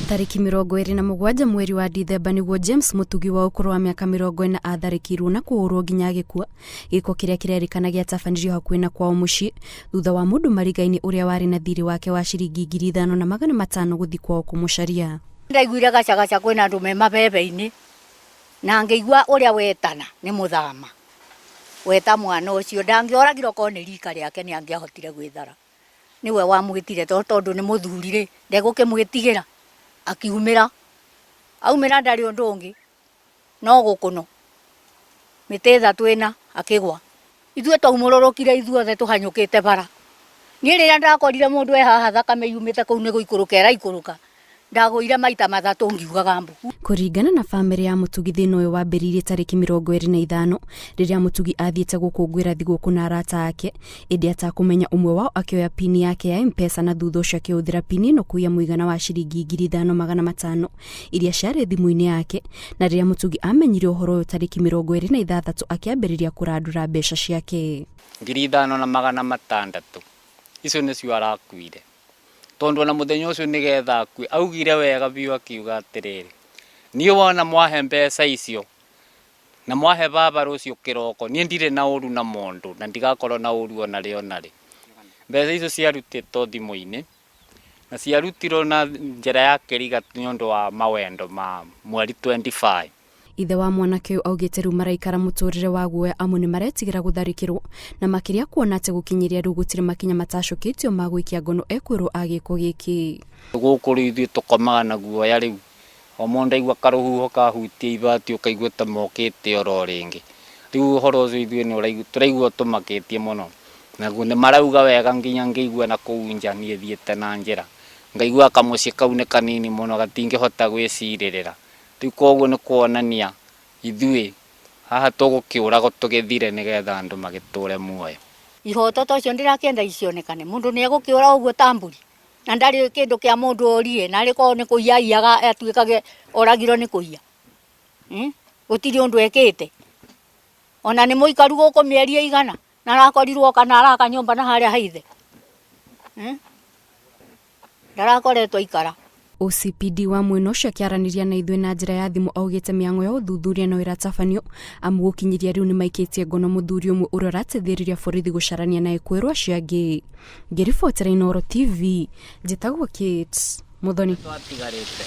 Tarĩki 27 mweri wa Dithemba nĩguo James Mũtugi wa ũkũrũ wa mĩaka 40 atharĩkĩirwo na kũhũrwo nginya agĩkua, gĩko kĩrĩa kĩrerĩkana gĩatabanirio hakuhĩ na kwao mũciĩ thutha wa mũndũ mariga-inĩ ũrĩa warĩ na thirĩ wake wa ciringi 5,500 gũthiĩ kwao kũmũcaria. Ndaiguire gacagaca kwĩna andũ me mabebe-inĩ na ngĩigua ũrĩa wetana nĩ mũthama weta mwana ũcio ndangĩoragirwo korwo nĩ rika rĩake nĩ angĩahotire gwĩthara. Nĩwe wamwĩtire tondũ nĩ mũthuri rĩ, ndegũkĩmwĩtigĩra, akiumĩra. Aumĩra ndarĩ ũndũ ũngĩ, no gũkũnwo mĩtĩ ĩthatũ ĩna akĩgwa. Ithuĩ twaumũrũrũkire ithuothe tũhanyũkĩte bara. Niĩ rĩrĩa ndakorire mũndũ e haha thakame yumĩte kũu nĩ gũikũrũka ĩraikũrũka, ndagũire maita mathatũ ngiugaga mbu. Kũringana na bamĩrĩ ya Mũtugi thĩna ũyũ wambĩrĩirie tarĩki 25 rĩrĩa Mũtugi athiĩte gũkũngũĩra thigũkũ na arata ake ĩndĩ atakũmenya ũmwe wao akĩoya pini yake ya M-Pesa na thutha ũcio akĩhũthĩra pini ĩno kũiya mũigana wa ciringi 5,500 iria ciarĩ thimũ-inĩ yake na rĩrĩa Mũtugi amenyire ũhoro ũyũ tarĩki 26 akĩambĩrĩria kũrandũra mbeca ciake. 5,600 icio nĩcio arakuire. Tondũ ona mũthenya ũcio nĩgetha akue, augire wega biũ akiuga atĩrĩrĩ, niĩ wona mwahe mbeca icio, na mwahe baba rũciũ kĩroko, niĩ ndirĩ na ũru na mũndũ, na ndigakorwo na ũru ona rĩ ona rĩ. Mbeca icio ciarutĩtwo thimũ-inĩ, na ciarutirwo na njĩra ya kĩriga nĩ ũndũ wa mawendo ma mweri 25. Ithe wa mwanake ũyũ augĩte rĩu maraikara mũtũrĩre wa guoya amu nĩ maretigĩra gũtharĩkĩrwo na makĩria kuona atĩ gũkinyĩria rĩu gũtirĩ makinya matacũkĩtio ma gũikia ngono ekwĩrwo a gĩko gĩkĩ. Gũkũ rĩu ithuĩ tũkomaga na guoya rĩu, o mũndũ aigua karũhuho kahutia ibati ũkaigua ta mokĩte oro rĩngĩ. Rĩu ũhoro ũcio ithuĩ nĩ tũraigua ũtũmakĩtie mũno. Naguo nĩ marauga wega nginya ngĩigua na kũu nja niĩ thiĩte na njĩra, ngaigua kamũciĩ kau nĩ kanini mũno gatingĩhota gwĩcirĩrĩra. Rĩu kwoguo nĩ kuonania ithuĩ haha tũgũkĩũragwo tũgĩthire nĩgetha andũ magĩtũre muoyo. Ihoto ta ũcio ndĩrakĩenda icionekane, mũndũ nĩ egũkĩũra ũguo ta mbũri na ndarĩ kĩndũ kĩa mũndũ orie, narĩ korwo nĩ kũiya aiyaga atuĩkage oragirwo nĩ kũiya, gũtirĩ ũndũ ekĩte. Ona nĩ mũikaru gũkũ mĩeri ĩigana na arakorirwo kana araka nyũmba na harĩa ha ithe. Ndarakoretwo aikara. OCPD wa mwena ũcio akĩaranĩria na ithuĩ na njĩra ya thimũ augĩte mĩang'o ya ũthuthuria no ĩratabanio amu gũkinyĩria rĩu nĩmaikĩtie ngono mũthuri ũmwe ũrĩa ũrateithĩrĩria borithi gũcarania na ekwĩrwo acio angĩ. Ngĩribotera Inooro TV, njĩtagwo Kate Muthoni. Twatigarĩte.